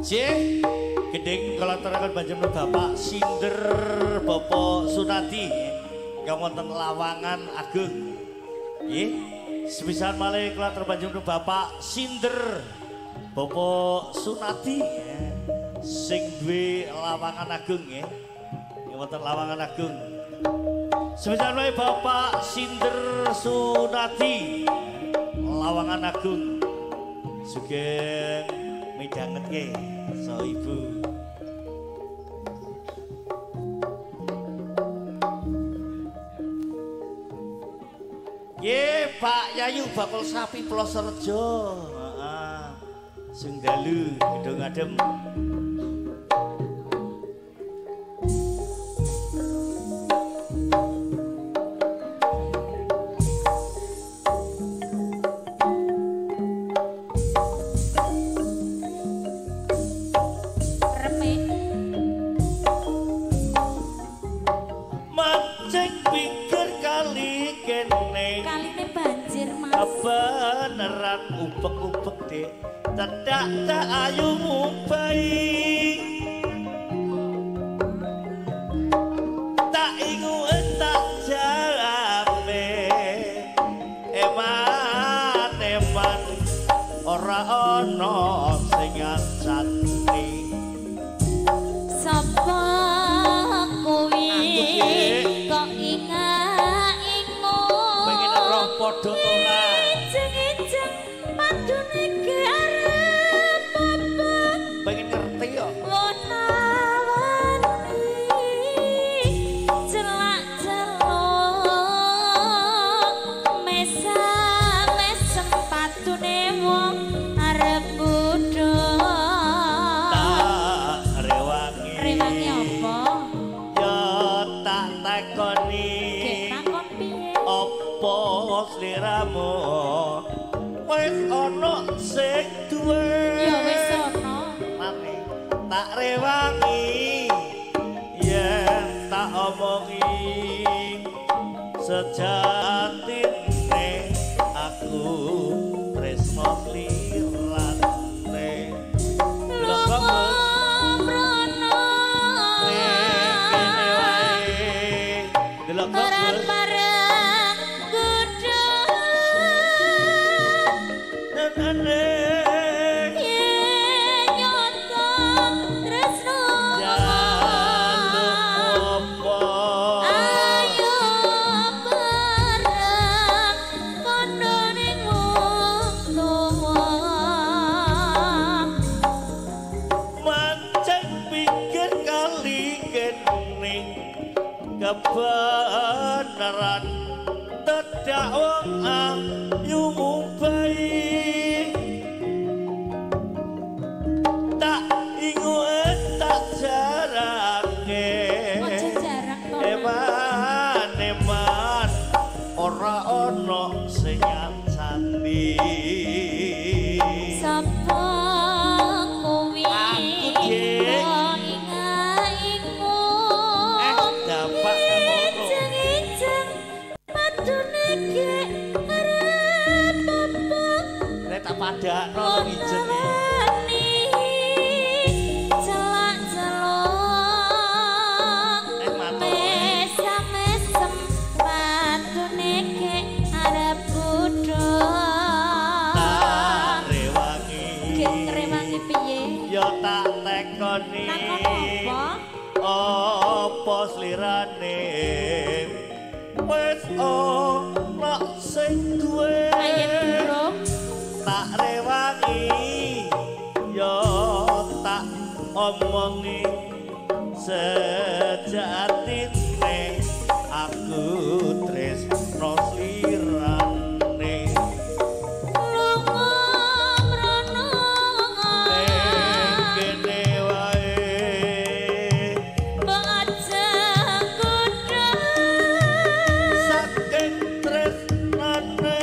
J gending kala aturaken panjenengan Bapak Sinder Bapak Sunadi ingkang wonten Lawangan Agung. Nggih, sepisan malih kula aturaken panjenengan Bapak Sinder Bapak Sunadi sing duwe Lawangan Agung nggih. Ingkang wonten Lawangan Agung. Sepisan malih Bapak Sinder Sunadi Lawangan Agung. Sugeng midhangetke so ibu. Nggih, Pak Yayu bakul sapi Plosorejo. Heeh. Sing dalu Gedung Adem. Beneran ubek-ubek dek cedak tak ayu mubai tak ingu tak jalame eman eman ora ana sing ngancani sapa kuwi kok inga-ingu pengen roh padha ora pengen ngerti kok wona-wani celak-celuk mesam-mesem patune wong arep bodho tak rewangi rewangi apa ya tak takoni gek takon piye apa sliramu wis ana sing duwe ya wis ana tak rewangi yen tak omongi sejatine aku tresno slirane lunga mrono kene wae delok bareng kudu kebenaran tedak wong ayu mubai tak ingu tak jarake eman eman ora ana sing ngancani sapa kuwi padakno ijen celak-celuk mesam-mesem patune gek arep bodho tak rewangi gek rewangi piye ya tak tekoni takon apa apa slirane wis ana sing duwe ayo durung tak rewangi ya tak omongi sejatine aku tresno slirane lunga mrono kene wae mbok aja kudho saking tresnane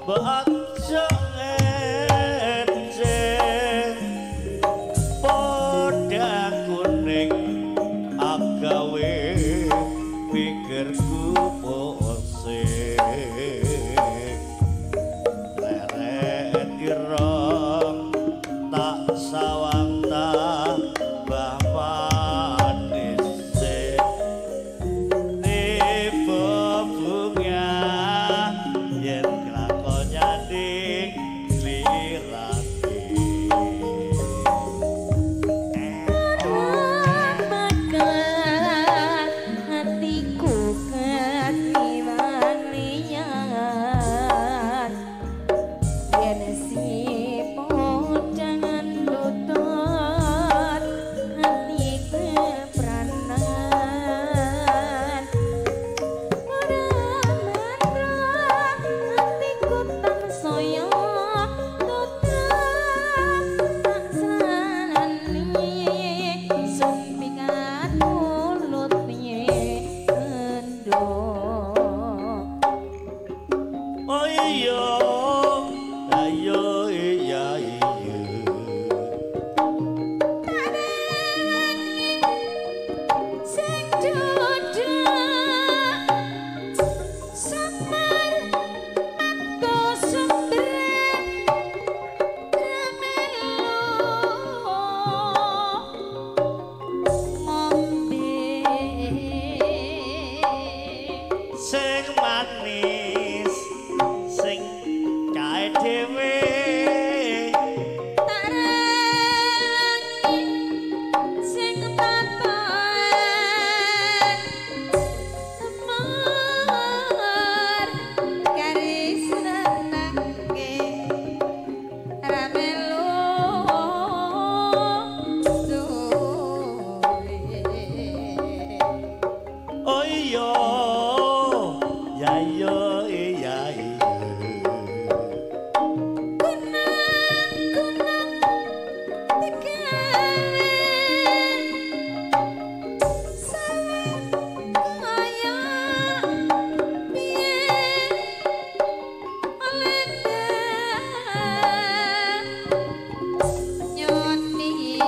Mbok aja ngece padha kuning agawe pikirku pusing leret ireng tak sawang tambah manis tiba bunga yen kelakon nyanding lirake. Hatiku ketimbang liyan yen si podangan lutut hati kepranan ora mantra hatiku tansaya tutup tak sarani sumpikan mulut endo. Oh iya, ayo iya iya. Sing dodok samar mata sembret remelo ngombe Sing manis sing kae dhewe tak rangi sing tataan temar garis renangke ramelo suwe. Oh iya, ya iya iya iya. Kunang-kunang tegawe salah kaya piye oleh nyoni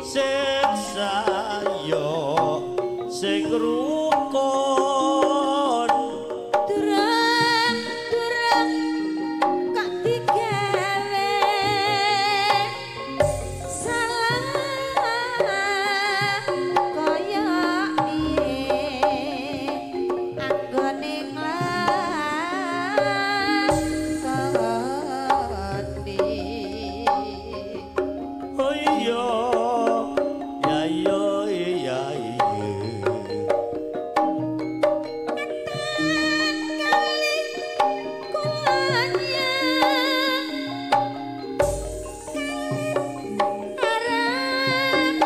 Sing sayo sing rukun durang-durang kok digawe salah kaya piye anggone nglakoni. Oh iya, ya iya iya iya. Kali kulanya arep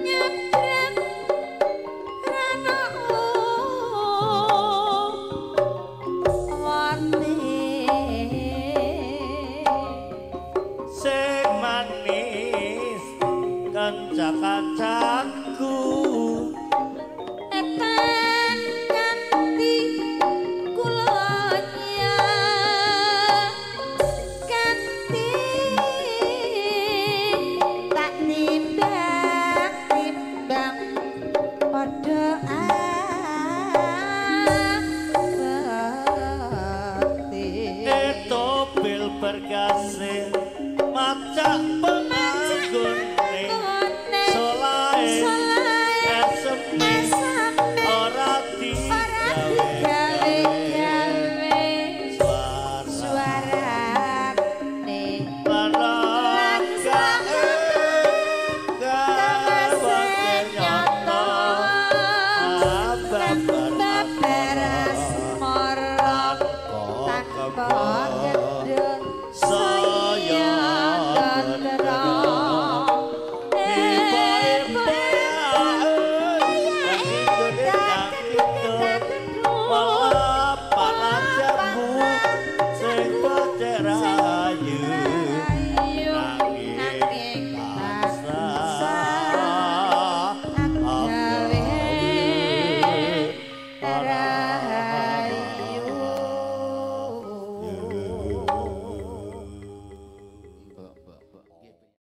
nyebrang rano wate Sing manis kanca-kancaku etan kanthi kulanya kanthi tak timbang-timbang padha abate Etopil berkase macak penganggone solahe eseme ora digawe digawe-gawe suara suarane lan gawe nyata babar asmara tanpa.